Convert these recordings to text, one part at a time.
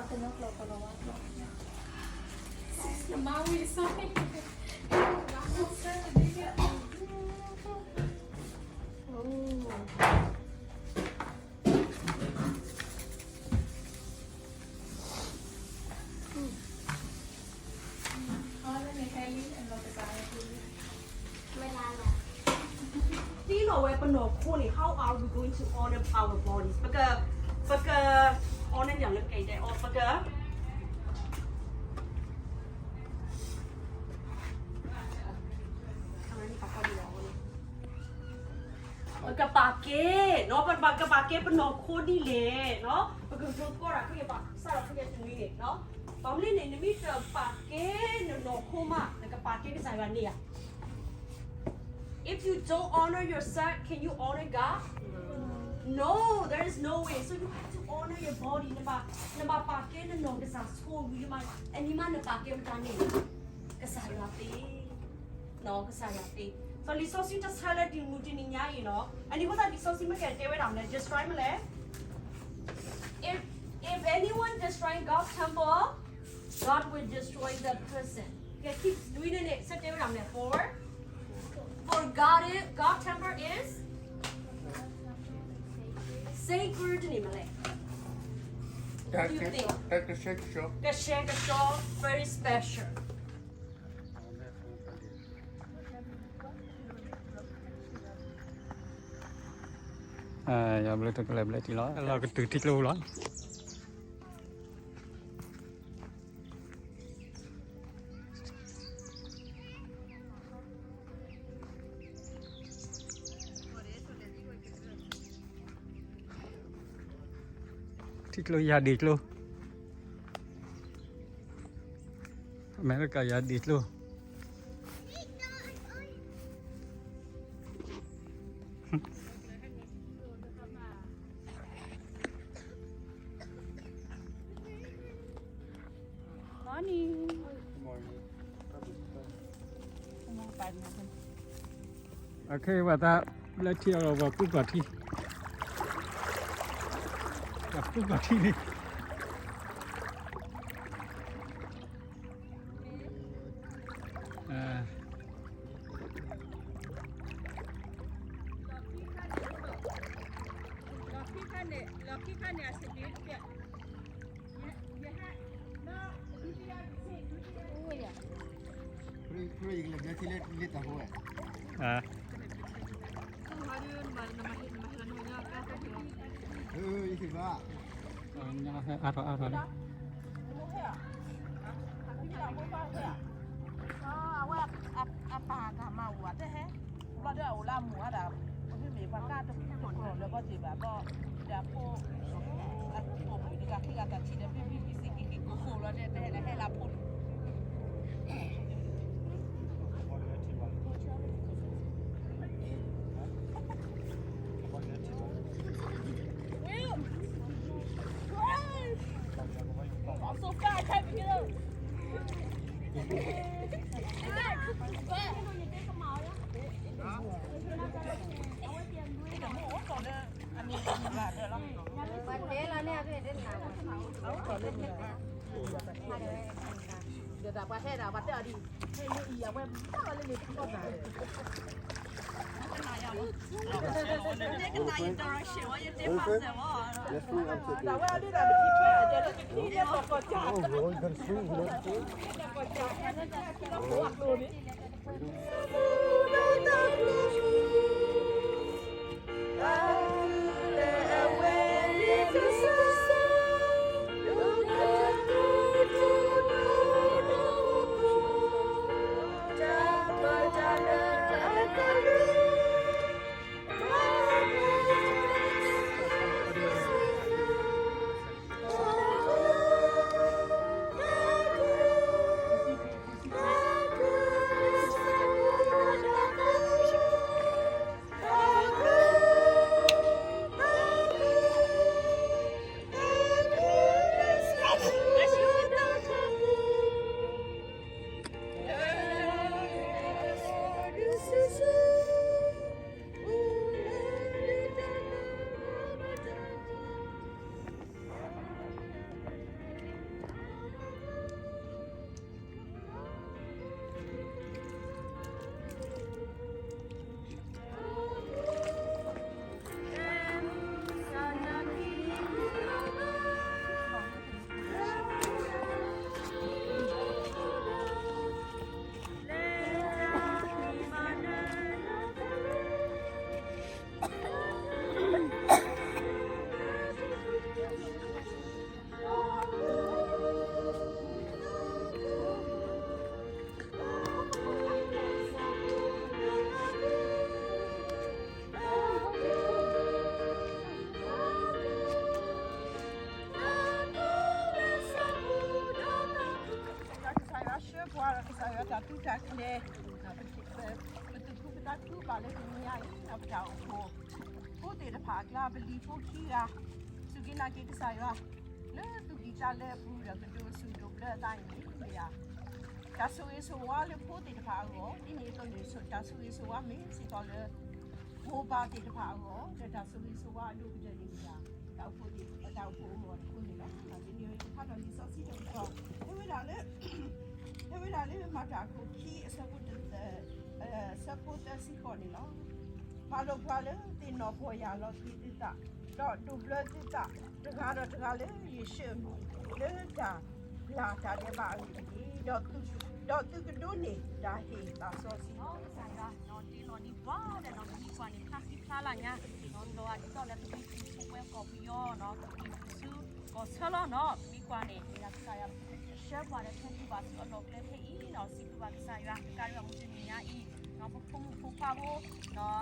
ကညီကျိာ်ကလီၤဝါကျိာ်, မၤဝံၤစ့ၢ်, သ့လီၤဝဲပနီၢ်ခိန့ၣ် how are we going to honor our bodies? ပက, ပက honor ယၤလၢကဲတဲအီၤ ပက ပကပာ်ကဲနီၤ, ပကပာ်ကဲပနီၢ်ခိဒ်လဲၣ်နီၤ, ပကဒိသကိးတၢ်ခရံာ် ပာ်စၢ်ဒီးခရံာ်တနွံန့ၣ်နီၤ, ဘၣ်မနုၤန့ၣ် နမ့ၢ်တပာ်ကဲနနီၢ်ခိမး နကပာ်ကဲကစၢ်ယွၤန့ၣ်ဧါ. If you don't honor yourself, can you honor God? No, there is no way. So you have to honor your body. နဘၣ်, နဘၣ်ပာ်ကဲနနီၢ်ကစၢ်ဆိဝံၤမး, အန့ၣ်မးနပာ်ကဲမတၤန့ၣ် ကစၢ်ယွၤသ့, နီၤ ကစၢ်ယွၤသ့. ဒီးလံာ်စီဆှံတဆၢလၢတနံၤတနံၤညါအံၤနီၤ, အန့ၣ်အဃိသတးလံာ်စီဆှံမ့ၢ်ကတဲဝဲဒၣ်မနုၤလဲၣ်, destroy မနုၤလဲၣ်. If, if anyone destroying God's temple, God will destroy that person. ကဲ ခံ ဒွံန့ၣ်န့ၣ် ဆၢတဲဝဲဒၣ်မနုၤလဲၣ်, for, for God is, God's temple is sacred န့ၣ်မနုၤလဲၣ်. What do you think? ကဆှဲကဆှီ, ကဆှဲကဆှီ, very special. ယဘျုးတကလဲၤဘျဲၣ်ထံလီၤ, လီၤကတုၤထံကျိလီၤ. ထံကျိယၤဒံးကျိ, အမဲရကၤယၤဒံးကျိ. Morning. Morning. Okay, ဝဲသး လၢထံအီၤ ပှၤကူၣ်ကီၤထံ, ပှၤကူၣ်ကီၤထံန့ၣ် အါထီၣ် အါထီၣ် အဝဲအပၢ်တၢ်မၤအိၣ်ဘၣ်တဲဟဲ, ဘျီဒီးအအိၣ်လၢအမိၢ်အဒၣ်, ပမ့ၢ်ပှၤကါတပူၤတကျိၤလၢဘီတ့ၢ်ဘၣ်ဘီ, ဒီးအဖိ, အဖိမုၣ်တဂၤခံဂၤတၢ်ထံၣ်ဒီး ဘံဘံဘံစ့ၢ်ကီးက့ၤကိၢ်ကိၢ်လီၤဒီး တဟဲလၢဟဲလၢဖိ ပှၤတဲလီၤန့ၣ် အဖဲန့ၣ် ဒီးပှၤဟဲဒၣ် ပှၤတဲအီၤဒ် သူၣ်တၢ်ကျဲၤ, ပသူၣ်ခုသးခုဘၣ်လၢတနံၤညါအံၤ ပတၢ်အိၣ်ဖှိၣ်ဖိသ့ၣ်တဖၣ်အကျါ ပလံၤဖိခံဂၤ စူၢ်က့ၤနာ်က့ၤကစၢ်ယွၤ လၢသူၣ်ကံၢ်သးလဲအပူၤဒီး ကဒိးဆူၣ်ဒိးဘျၢအသးအံၤန့ၣ် မ့ၢ်ဒၣ် တၢ်ဆိၣ်ဂ့ၤဆိၣ်ဝါလၢဖိသ့ၣ်တဖၣ်အဂီၢ် ဒ်န့ၣ်အသိးန့ၣ် တၢ်ဆိၣ်ဂ့ၤဆိၣ်ဝါမ့ၢ်စ့ၢ်ကီးလၢ မိၢ်ပၢ်သ့ၣ်တဖၣ်အဂီၢ် ဒီးတၢ်ဆိၣ်ဂ့ၤဆိၣ်ဝါအဒိၣ်ကတၢၢ်န့ၣ်မ့ၢ်ဒၣ် တၢ်အိၣ်ဖှိၣ်သ့ၣ် တၢ်အိၣ်ဖှိၣ်အဂီၢ်တခီန့ၣ်လီၤ. တနံၤအံၤ ယဖးထီၣ်လံာ်စီဆှံတကတီၢ် ဖဲဝဲဒၣ်လၢ ဖဲဝဲဒၣ်လၢမၤတၢ်အခိၣ်ခံ အဆၢဖိတသၢ အဆၢဖိသၢဆံဃိးန့ၣ်လီၤ. ပာ်လီၤပှၤလၢသ့ၣ်နီၣ်ပီၢ်ယၢ်လီၤက့ၤသုသး ဒီးဒိးဘျၢသုသး တဂၤဒီးတဂၤလၢယ့ၣ်ၡူးအမံၤ လၢတၢ်ဘျၣ်တၢ်ဒဲးဘးအဂ့ၢ်တက့ၢ်. ဒီးသုကဒိးန့ၢ်တၢ်ဟ့ၣ်သးစီဆှံ ကစၢ်ယွၤ တ့လီၤဒံးပှၤဒီး ပမံကွၢ်န့ၣ် ဖျါဃံဖျါလၢ် ပှၤလီၤဂာ်ဒ်သိးလၢပမံဃုာ်ဖိဝဲကီၢ်ပယီၤနီၤ ပမံဃုာ်ဆူကီၢ်ဆၢလီၤနီၤ ပမံကွၢ်န့ၣ် မ့ၢ်ဒၣ်ကစၢ်ယွၤ ဆှၢပှၤဒီး ဟဲတူၢ်ဘၣ်ဆူအလီၢ်ကျဲဖဲအံၤနီၤ စံးဘျုးဘၣ်ကစၢ်ယွၤ တကးဒံးဘၣ်မုၢ်တနံၤညါအံၤ ပဖိမုၣ်ဖိခွါဖိ စီၤ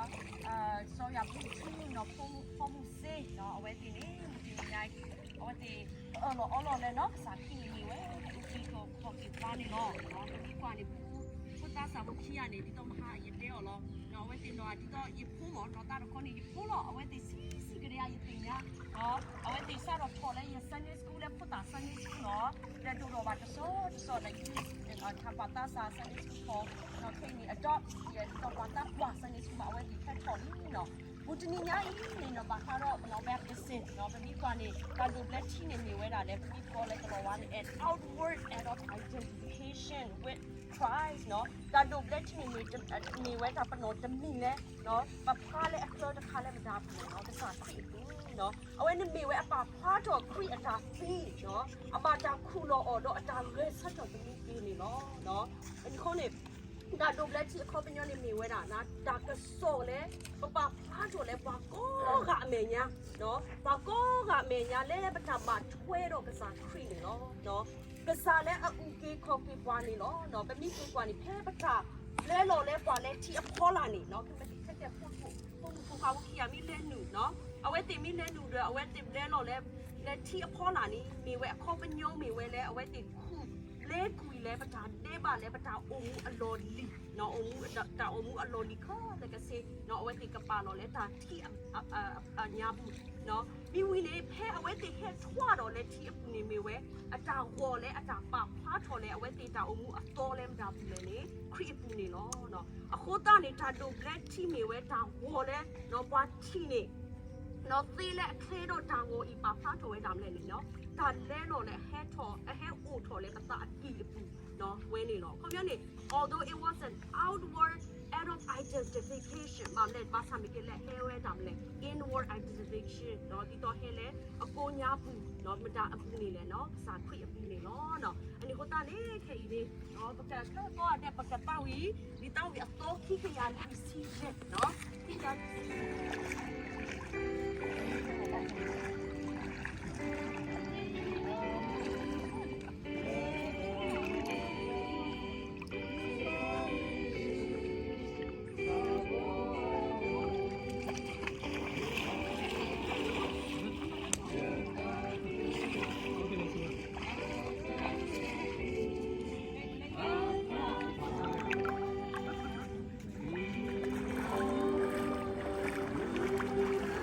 ယၤဘုဆူနီၤ ဖိမုၣ်ဖိမုၣ်စ့နီၤ အဝဲသ့ၣ်န့ၣ် မုၢ်တနံၤညါအံၤ အဝဲသ့ၣ် ကအၢၣ်လီၤအီလီၤလၢနီၤ ကစၢ်ခရံာ်န့ၣ်မ့ၢ်ဝဲ အုၣ်က့ၤခီၣ်က့ၤပှၤန့ၣ်လီၤ. ပမံကွၢ်န့ၣ် ဖိသၣ်စၢ်ဖိခံဂၤန့ၣ် ဒ်သိးမဟါယတဲအီၤလီၤ အဝဲသ့ၣ်နီၤဒ်သိးယဖိမ့ၢ်နီၤ တၢ်တခီန့ၣ် ယဖိလီၤ အဝဲသ့ၣ်ဆံးဆံးကဒါယသ့ၣ်ညါ အဝဲသ့ၣ်စးထီၣ်ဖီၣ်လၢယ Sunday school လၢဖိသၣ် Sunday school နီၤ ဒီးဒိၣ်ထီၣ်ဘၣ်တစီတစီဒီး ထးပှၤသးစၢ် Sunday school ဖီၣ် ခဲအံၤန့ၣ် adult ယဲၢ် ဒ်သိးပှၤသးပှၢ် Sunday school ဘၣ် အဝဲသ့ၣ်ဟဲထီၣ်လံနီၤ မုၢ်တနံၤညါအံၤန့ၣ်နီၤ ဘၣ်ဃးဒီး ဘဲပစ့ၣ်နီၤ ပမံကွၢ်န့ၣ် တၢ်ဒိးဘျၢထံန့ၣ်မ့ၢ်ဝဲဒၣ်လၢ ပမံကွၢ်လၢကလီၤဝါန့ၣ် an outward act of identification with Christ နီၤ တၢ်ဒိးဘျၢထံန့ၣ်မ့ၢ်ဝဲတၢ်ပနီၣ်တမံၤလဲၣ် ပဖျါလၢအကျဲတခါလၢမတၤအပူၤနီၤ ကစၢ်ခရံာ်အပူၤနီၤ အဝဲန့ၣ်မ့ၢ်ဝဲအပာ်ဖျါထီၣ်ခရံာ်အတၢ်သံနီၤ အဘၣ်တၢ်ခူၣ်လီၤအီၤဒီးအတၢ်ဂဲၤဆၢထၢၣ်သမူသ့န့ၣ်လီၤ. အဃိန့ၣ် တၢ်ဒိးဘျၢထံအခီပညီန့ၣ်မ့ၢ်ဝဲဒၣ် တၢ်ကစီၣ်လၢ ပပာ်ဖျါထီၣ်လၢပှၤကိးဂၤအမဲာ်ညါ, ပှၤကိးဂၤအမဲာ်ညါလၢပတၢ်ဘၣ်ထွဲဒီးကစၢ်ခရံာ်န့ၣ်လီၤ. ကစၢ်လၢအအုၣ်က့ၤခီၣ်က့ၤပှၤန့ၣ်လီၤ. ပမ့ၢ်က့ၤကွၢ်န့ၣ် ဖဲပတၢ်လဲလီၤလၢပှၤလၢထံအဖီလာ်န့ၣ်, ဖိမုၣ်ဖိခွါဖိခံဂၤမ့ၢ်လဲၤနုာ်, အဝဲသ့ၣ်မ့ၢ်လဲၤနုာ်ဒီး အဝဲသ့ၣ်လဲလီၤလၢ လၢထံအဖီလာ်န့ၣ် မ့ၢ်ဝဲအခီပညီမ့ၢ်ဝဲလၢ အဝဲသ့ၣ်ခူၣ်လဲကွံာ်လၢပတၢ်ဒဲးဘးလၢ ပတၢ်အိၣ်မူအလီၢ်လံၤ, အိၣ်မူ တၢ်အိၣ်မူအလီၢ်လံၤခဲလၢာ်ကဆ့, အဝဲသ့ၣ်ကပာ်လီၤလၢတၢ်ထံအညါပူၤ, မ့ၢ်ဝံၤန့ၣ် ဖဲအဝဲသ့ၣ်ဟဲထွဲဒီးလၢထံအပူၤန့ၣ်မ့ၢ်ဝဲ အတၢ်ဂီၤလၢအတၢ်ပာ်ဖျါထီၣ်လၢ အဝဲသ့ၣ်တၢ်အိၣ်မူအသီလၢမတၤပူၤလဲၣ်န့ၣ် ခရံာ်အပူၤန့ၣ်လီၤ. အဃိသတးန့ၣ် တၢ်ဒိးဘျၢထံမ့ၢ်ဝဲတၢ်ဂီၤလၢ ပှၤထံၣ်န့ၣ် သ့လၢအချ့ဒီးတၢ်ဂီၤအံၤပာ်ဖျါထီၣ်ဝဲဒၣ်မနုၤလဲၣ်န့ၣ်, တၢ်လဲလီၤလၢအဟဲထီၣ် အဟဲအိၣ်ထီၣ်လၢပသးအကံၢ်အပူၤ ဝဲန့ၣ်လီၤ. အခီပညီန့ၣ် although it was an outward act of identification ဘၣ်မနုၤလဲၣ် ဘၣ်ဆၣ်မ့ၢ်က့ၤလၢဟဲဝဲဒၣ်မနုၤလဲၣ် inward identification ဒ်သိးဟဲလၢအကိးညါပူၤ မတၤအပူၤန့ၣ်လဲၣ်, ကစၢ်ခရံာ်အပူၤန့ၣ်လီၤ. အန့ၣ်အဃိသတးန့ၣ် ခဲအံၤန့ၣ် ပကထၢၣ်သီအဒဲး ပကသးဝံၣ် လံာ်သးဝံၣ်အသီခံကယၤလွံၢ်ဆံယဲၢ်, ခံကယၤလွံၢ်ဆံ မ့ၢ်နအဲၣ်လီၤအီလီၤ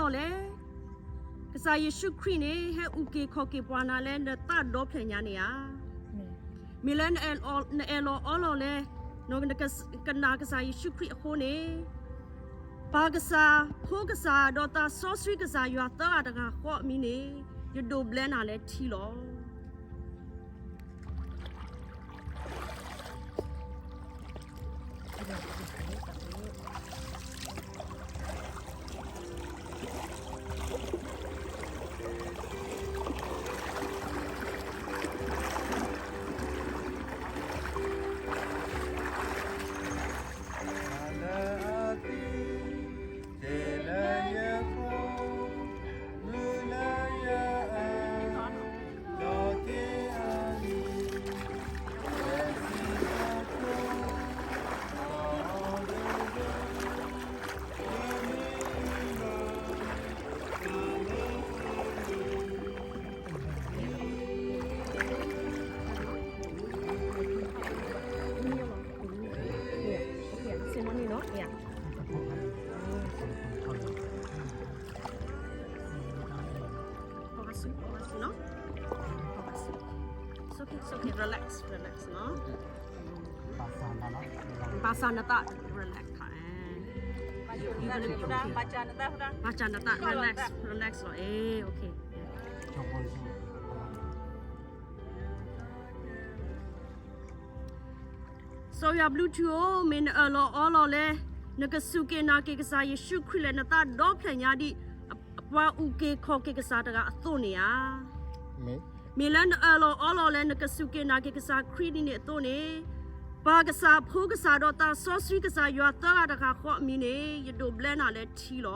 လဲၣ်. ကစၢ်ယ့ၣ်ၡူးခရံာ်န့ၣ် ဟဲအုၣ်က့ၤခီၣ်က့ၤပှၤနၤလၢနသးဒီဖျၢၣ်ညါန့ၣ်ဧါ. မ့ၢ်လၢ နအဲၣ်လီၤအီလီၤလဲၣ်, ကနာ်ကစၢ်ယ့ၣ်ၡူးခရံာ်အဃိန့ၣ်, ပၢ်ကစၢ်, ဖိကစၢ်, ဒီးသးစီဆှံကစၢ်ယွၤသၢဂၤတဂၤဃီအမံၤန့ၣ်, ယဒိးဘျၢနၤလၢထံလီၤ. မ့ၢ် စု, ဘၣ်ဘၣ်စုနီၤ, ဘၣ်ဘၣ်စု, it's okay, it's okay, relax, relax နီၤ, ဘၣ်ဆၣ်နသး relax ခါ, ဘၣ်ဆၣ်နသး relax, relax လီၤ, အ့ okay. စီၤယွၤဘျုးထူဧၢ, မ့ၢ်နအၢၣ်လီၤအီလီၤလၢ နကစူၢ်က့ၤနာ်က့ၤကစၢ်ယ့ၣ်ၡူးခရံာ်လၢနသးဒီဖျၢၣ်ညါဒ် ပှၤအုၣ်က့ၤခီၣ်က့ၤကစၢ်တဂၤအသိးန့ၣ်ဧါ. မ့ၢ်လၢနအၢၣ်လီၤအီလီၤလၢနကစူၢ်က့ၤနာ်က့ၤကစၢ်ခရံာ်ဒ်န့ၣ်အသိးန့ၣ်, ပၢ်ကစၢ်ဖိကစၢ်ဒီးသးစီဆှံကစၢ်ယွၤသၢဂၤတဂၤဃီအမံၤန့ၣ် ယဒိးဘျၢနၤလၢထံလီၤ.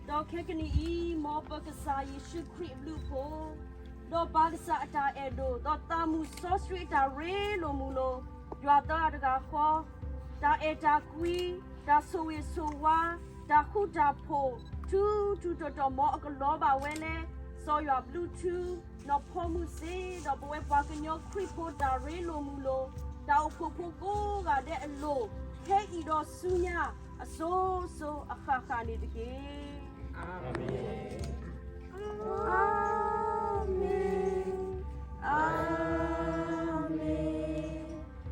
ဒီးခဲကနံၣ်အံၤ မ်ပကစၢ်ယ့ၣ်ၡူးခရံာ်အဘျုးအဖှိၣ်, ဒီးပၢ်ကစၢ်အတၢ်အဲၣ်ဒိၣ်, ဒီးသးမုၢ်စီဆှံအတၢ်ရ့လိာ်မုာ်လိာ်, ယွၤသၢဂၤတဂၤဃီ, တၢ်အဲၣ်တၢ်ကွံ, တၢ်ဆိၣ်ဂ့ၤဆိၣ်ဝါ, တၢ်ဃူတၢ်ဖိး, ထူထူတီတီ မ်အကလီၤဘၣ်ဝဲလၢ စီၤယွၤဘျုးထူ နီၢ်ဖီမုၢ်စ့, ဒီးပဝဲပှၤကညီခရံာ်ဖိတၢ်ရ့လိာ်မုာ်လိာ်, တၢ်အိၣ်ဖှိၣ်ဖိကိးဂၤဒဲးအလိၤ, ခဲအံၤဒီးဆူညါ အစိၤစိၤအဃၣ်ဃၣ်န့ၣ်တက့ၢ်. အၤမ့ၣ်, အၤမ့ၣ်, အၤမ့ၣ်, အၤ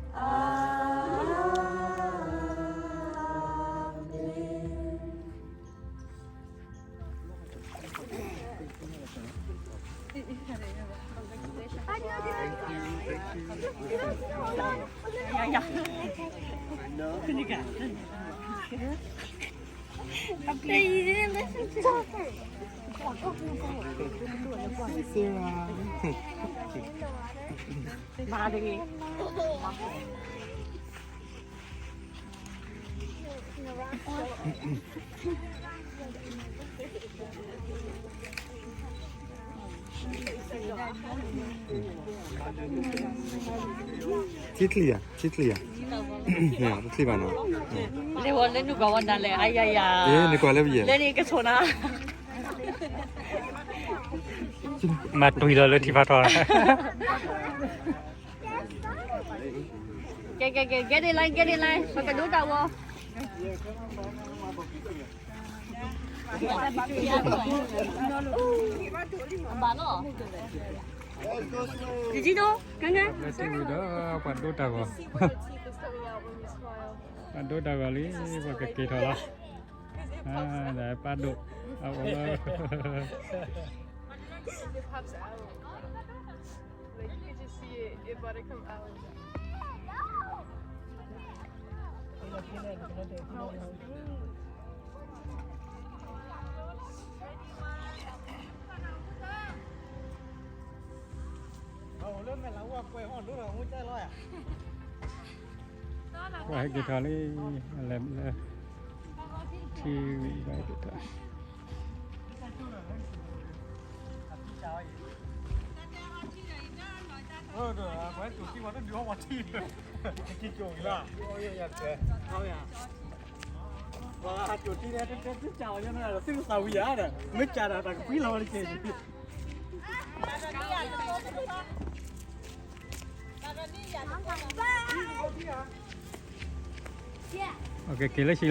မ့ၣ်. ထံချံယၤ, ထံချံယၤ, တချံဘၣ်နီၤ, လၢဝဲလၢနုာ်ကွၢ်ဝဲနၤလဲၣ်, အယၤယၤ, နကွၢ်လၢပယဲၢ်, လၢန့ၣ်ကဆိၣ်နၤ, မၤတွံၢ်လီၤလၢထံဖးထီ, ကဲ ကဲ ကဲ get in line, get in line, ပကဒိတၢ်ဂီၤ. ပှၤဒိတၢ်ဂီၤ, ပှၤဒိတၢ်ဂီၤလံ, ပှၤကက့ၤထီၣ်လီၤ, ပၢ်ဒိၣ်, အအိၣ်လီၤ. Like, you can just see it, it about to come out. ပှၤဟဲက့ၤထီၣ်လံ, လဲၤလၢ ထံဝံၤဘၣ်က့ၤထီၣ်. က့ၤလၢဟံၣ်လီၤ.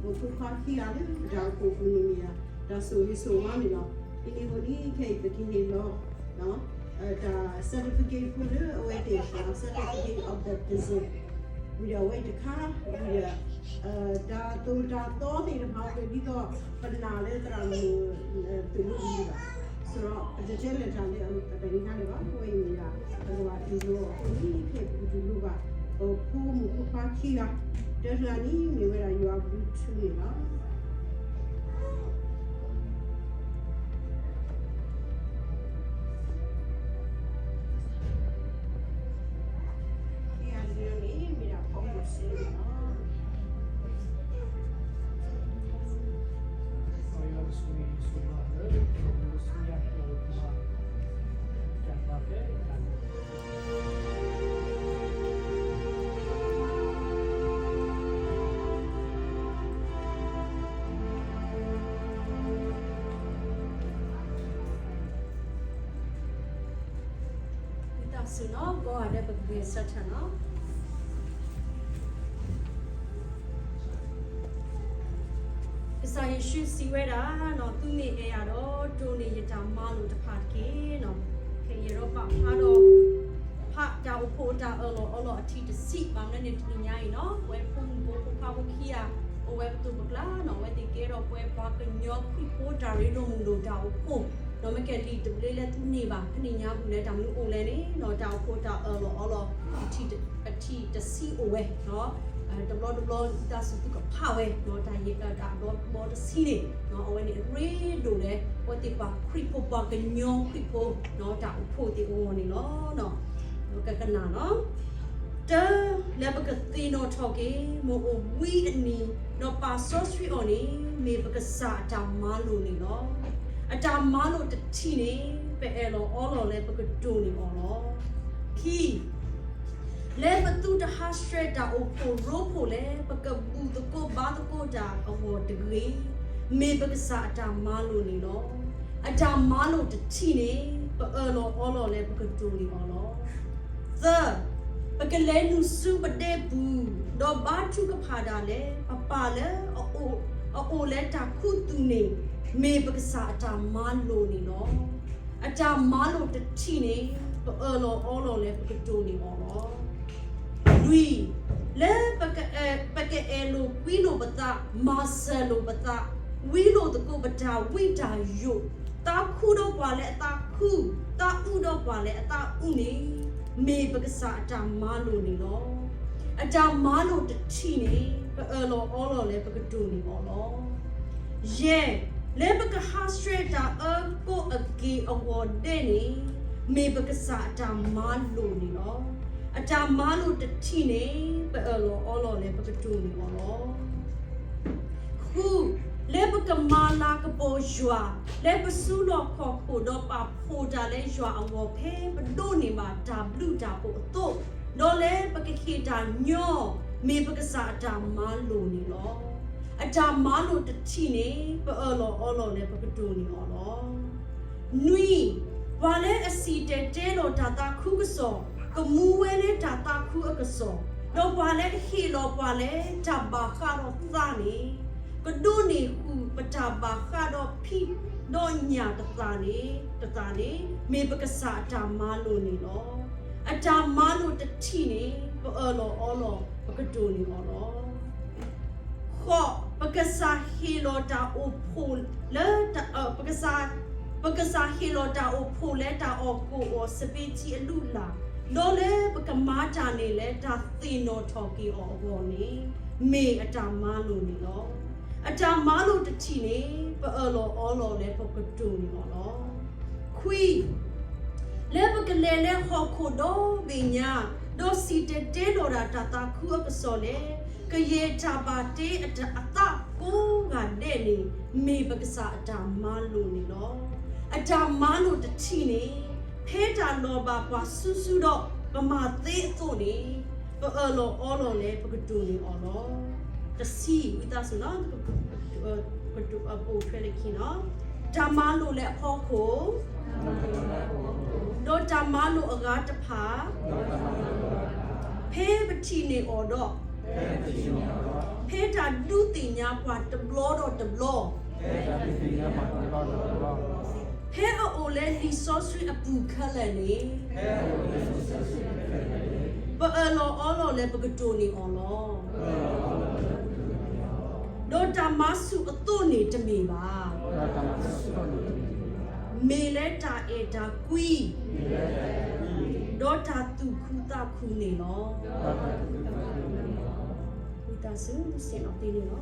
မိၢ်ဖိခွါခံဂၤလၢပတၢ်အိၣ်ဖှိၣ်အပူၤန့ၣ်မ့ၢ်ဒၣ် တၢ်ဆိၣ်ဂ့ၤဆိၣ်ဝါန့ၣ်လီၤ. အံၤန့ၣ်အဃိန့ၣ် ခဲအံၤပကဟ့ၣ်လီၤ တၢ် certificate ဖိလၢအဝဲသ့ၣ် certificate of baptism ဝံၤဒီးအဝဲအံၤတခါ ဝံၤဒီး တၢ်သိၣ်တၢ်သီသ့ၣ်တဖၣ် ဒ်သိးပနာ်လၢသရၣ်မုၣ်သုးလိၣ်ဒံးဘၣ်. ဆိုတော့ ပတတဲလၢတၢ်လၢအတၢ်န့ၣ်ခါန့ၣ်ဘၣ်, အဝဲအံၤမ့ၢ်ဒၣ် ပကဘၣ်တူၢ်လိာ်အဃိန့ၣ် ခဲအံၤပကတူၢ်လိာ်ဘၣ် ပဖိမုၣ်ဖိခွါခံဂၤ, တဂၤန့ၣ် မ့ၢ်ဝဲဒၣ်ယွၤအဘျုးထူန့ၣ်လီၤ. ဝံသးစူၤနီၤ ကိးဂၤဒဲးပကဂဲၤဆၢထၢၣ်နီၤ. ကစၢ်ယ့ၣ်ၡူးစံးဝဲဒၣ်နီၤ, သုမ့ၢ်အဲၣ်ယၤဒီး တိၢ်န့ၢ်ယတၢ်မၤလိာ်တဖၣ်တက့ၢ်နီၤ. ခဲအံၤယအဲၣ်ဒိးပာ်ဖျါဒီး ဖးတၢ်အိၣ်ဖှိၣ်အတၢ်အၢၣ်လီၤအီလီၤအထံၣ်တဆံး ဘၣ်မနုၤန့ၣ် တနံၤညါအံၤနီၤ ပဝဲဖိမုၣ်ဖိခွါဖိခံဂၤ အိၣ်ဝဲပသိးပကျါနီၤ, အဝဲသ့ၣ်ကဲထီၣ်ပှၤကညီခရံာ်ဖိတၢ်ရ့လိာ်မုာ်လိာ်တၢ်အိၣ်ဖှိၣ်, ဒီးမ့ၢ်ကဲလံာ်တဘျ့လၢသုန့ၢ်ဘၣ် တနံၤညါအပူၤလၢတၢ်မနုၤအိၣ်လဲၣ်န့ၣ်နီၤ, တၢ်အိၣ်ဖှိၣ်တၢ်အၢၣ်လီၤအီလီၤ အထံၣ်တဆံးအိၣ်ဝဲ တဘျီတဘျီ တၢ်စူၢ်သုကဖးဝဲ တၢ်ယံာ်တၢ်ဘျီတဘျီတဆံးန့ၣ် အဝဲန့ၣ်အရ့ဒိၣ်လၢ အဝဲသ့ၣ်ပှၤခရံာ်ဖိ ပှၤကညီခရံာ်ဖိ တၢ်အိၣ်ဖှိၣ်သ့ၣ်အဂီၢ်န့ၣ်လီၤ. ကကနၣ်နီၤ တၢ်လၢပကသ့ၣ်နီၣ်ထီၣ်က့ၤ မ့ၢ်အိၣ်ဝံအနံၤ ဒီးပာ်စီဆှံအီၤန့ၣ် မ့ၢ်ပကစၢ်အတၢ်မၤလိာ်န့ၣ်လီၤ. အတၢ်မၤလိာ်တထံၣ်န့ၣ် ပအၢၣ်လီၤအီလီၤလၢပကတိၢ်န့ၢ်အီၤလီၤ. ခံ လၢပသုတဟးဆှဲးတၢ်အိၣ်ဖှိၣ်ရိဖှိၣ်လၢ ပကဘူၣ်သကိးဘါသကိးတၢ်အဂီၢ်တဂ့ၤ, မ့ၢ်ပကစၢ်အတၢ်မၤလိာ်န့ၣ်လီၤ. အတၢ်မၤလိာ်တထံၣ်န့ၣ် ပအၢၣ်လီၤအီလီၤလၢပကတိၢ်န့ၢ်အီၤလီၤ. သၢ, ပကလဲၤနုာ်ဆူပဒဲပူၤ, ဒီးဘါထုကဖၣ်တၢ်လၢ ပပၢ်လၢအအိၣ်လၢတၢ်ခူသူၣ်န့ၣ် မ့ၢ်ပကစၢ်အတၢ်မၤလိာ်န့ၣ်လီၤ. အတၢ်မၤလိာ်တထံၣ်န့ၣ် ပအၢၣ်လီၤအီလီၤလၢပကတိၢ်န့ၢ်အီၤလီၤ. လွံၢ်, လၢပကအဲၣ်လိာ်ကွံလိာ်ပသး, မၤစၢၤလိာ်ပသး, ဝံလိာ်သကိးပတၢ်ဝံတၢ်ယိး, သးခူဒီးပှၤလၢအသးခူ, သးအုးဒီးပှၤလၢအသးအုးန့ၣ်, မ့ၢ်ပကစၢ်အတၢ်မၤလိာ်န့ၣ်လီၤ. အတၢ်မၤလိာ်တထံၣ်န့ၣ် ပအၢၣ်လီၤအီလီၤလၢပကတိၢ်န့ၢ်အီၤလီၤ. ယဲၢ်, လၢပကဟးဆှဲးတၢ်အၢကိးအက့ၢ်အဂီၤဒဲးန့ၣ်, မ့ၢ်ပကစၢ်အတၢ်မၤလိာ်န့ၣ်လီၤ. အတၢ်မၤလိာ်တထံၣ်န့ၣ် ပအၢၣ်လီၤအီလီၤလၢပကတိၢ်န့ၢ်အီၤလီၤ. ဃု, လၢပကမၤလၤကပီၤယွၤ, လၢပစုလီၢ်ခီၣ်ခိၣ်ဒီးပာ်ဖှိၣ်တၢ်လၢယွၤအဂီၢ်ဖဲပဒိးန့ၢ်ဘၣ်တၢ်ဘျုးတၢ်ဖှိၣ်အသိး, ဒီးလၢပကဟ့ၣ်တၢ်ညီ, မ့ၢ်ပကစၢ်အတၢ်မၤလိာ်န့ၣ်လီၤ. အတၢ်မၤလိာ်တထံၣ်န့ၣ် ပအၢၣ်လီၤအီလီၤလၢပကတိၢ်န့ၢ်အီၤလီၤ. နွံ, ပှၤလၢအစံၣ်တဲၤတဲလီၤတၢ်သးခုကစီၣ်, ကမူဝဲလၢတၢ်သးခုအကစီၣ်, ဒီးပှၤလၢအဟ့ၣ်လီၤပှၤလၢတၢ်ဘၣ်ဃးဒီးသးန့ၣ်, ကဒိးန့ၢ်ဃုာ်ပတၢ်ဘၣ်ဃးဒီးဖံးဒီးညၣ်တသးန့ၣ်, တသးန့ၣ်, မ့ၢ်ပကစၢ်အတၢ်မၤလိာ်န့ၣ်လီၤ. အတၢ်မၤလိာ်တထံၣ်န့ၣ် ပအၢၣ်လီၤအီလီၤ ပကတိၢ်န့ၢ်အီၤလီၤ. ဃိး, ပကစၢ်ဟ့ၣ်လီၤတၢ်အိၣ်ဖှိၣ်လၢ ပကစၢ်ဟ့ၣ်လီၤတၢ်အိၣ်ဖှိၣ်လၢတၢ်အီၣ်ကိၣ်အီၣ်စပံးထံအလုၢ်အလၢ်, ဒီးလၢပကမၤတၢ်န့ၣ်လၢတၢ်သ့ၣ်နီၣ်ထီၣ်က့ၤအီၤအဂီၢ်န့ၣ်, မ့ၢ်အတၢ်မၤလိာ်န့ၣ်လီၤ. အတၢ်မၤလိာ်တထံၣ်န့ၣ် ပအၢၣ်လီၤအီလီၤလၢပကတိၢ်န့ၢ်အီၤလီၤ. ခွံ, လၢပကလဲၤလၢဟီၣ်ခိၣ်ဒီဘ့ၣ်ညါ, ဒီးစံၣ်တဲၤတဲလီၤဒၣ်တၢ်သးခုအကစီၣ်လဲၣ်, ကယဲၢ်တၢ်ဘၣ်တ့အသးကိးဂၤဒဲးန့ၣ်, မ့ၢ်ပကစၢ်အတၢ်မၤလိာ်န့ၣ်လီၤ. အတၢ်မၤလိာ်တထံၣ်န့ၣ်, ဖဲတၢ်လီၤဘၣ်ပှၤစုဆူဒီး ပမၤသ့အသိးန့ၣ်, ပအၢၣ်လီၤအီလီၤလၢပကတိၢ်န့ၢ်အီၤလီၤ. တဆံ, ဝံသးစူၤနီၤ, ပအိၣ်ထွဲလၢခံနီၤ, တၢ်မၤလိာ်လၢအဖီခိၣ် ဒီးတၢ်မၤလိာ်အဂၤတဖၣ်, ဖဲပထံၣ်န့ၢ်အီၤဒီး, ဖဲတၢ်ဒုးသ့ၣ်ညါပှၤတဘျီဒီးတဘျီ, ဖဲအအိၣ်လၢလံာ်စီဆှံအပူၤခဲလၢာ်န့ၣ်, ပအၢၣ်လီၤအီလီၤလၢပကတိၢ်န့ၢ်အီၤလီၤ. ဒီးတၢ်မၤဆူၣ်အသိးန့ၣ်တမ့ၢ်ဘၣ်, မ့ၢ်လၢတၢ်အဲၣ်တၢ်ကွံ, ဒီးတၢ်သူၣ်ခုသးခုန့ၣ်လီၤ. ဝံသးစူၤဆ့ၣ်နီၤသ့န့ၣ်လီၤ.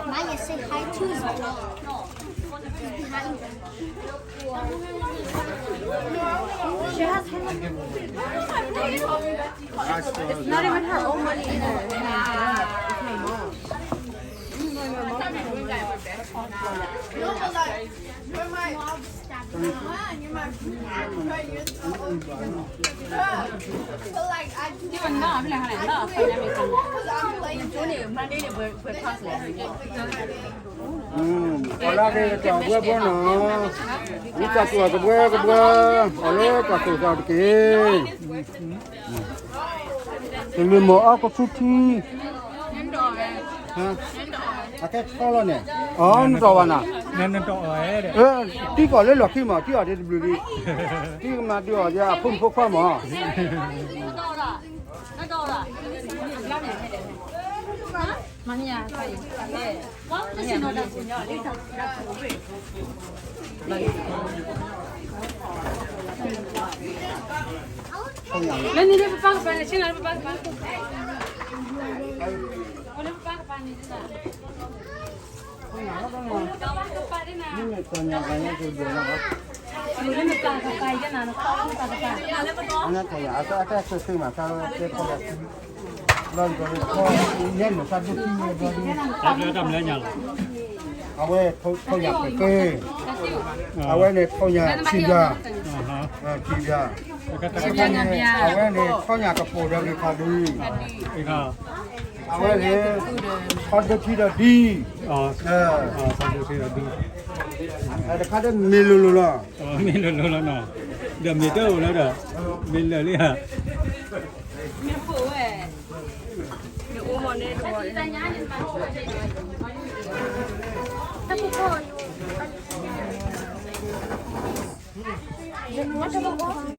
Maya, say hi to his vlog. Hi. She has her. It's not even her own money either. It's my mom. Monday န့ၣ် ပှဲၤ class လဲၣ်. ပှၤလၢက့ၤတၢ်ဘှဲဘှဲနီၤ, ဝံသးစူၤကဘှဲကဘှဲ, အီၤလၢတၢ်ကိၢ်သးတက့ၢ်. တလံၤမီၤအါကဆူထံ, အကဲထီလီၤန့ၣ်, အီၤနတီၢ်ဘၣ်နၤ, တံၢ်ကီၢ်လၢလီၢ်ခံမး, တံၢ်အီၤဒ်တဘျုးလံ, တံၢ်ကမၤဒုးအီၤဒ်အဖိမုၣ်ဖိခွါမး. လၢန့ၣ်လၢပပၢ်ကပၤန့ၣ်, ဆ့ၣ်နီၤလၢပပၢ်ကပၤ, အိၣ်လၢပပၢ်ကပၤန့ၣ်, အိၣ်လၢပပၢ်ကပၤန့ၣ်, အိၣ်လၢပပၢ်ကပၤ, အတၢ်ဆိၣ်သ့မး, လၢညါလီၤ, အဝဲထိၣ်ညၣ်ကသ့, အဝဲန့ၣ်ထိၣ်ညၣ်ဆံးဘျဲၣ်, ဆံးဘျဲၣ်, အဝဲန့ၣ်ထိၣ်ညၣ်ကပိာ်ဒီးဂ့ၢ်ခီၣ်ဒု, အဝဲန့ၣ် ထီဒိထံဒီးဒံ, တခါဒီးမ့ၢ်လိၤလိၤလီၤ, မ့ၢ်လိၤလိၤလီၤနီၤ, ဒီးမ့ၢ်တအိၣ်လၢဒီး, မ့ၢ်လၢာ်လံဧါ.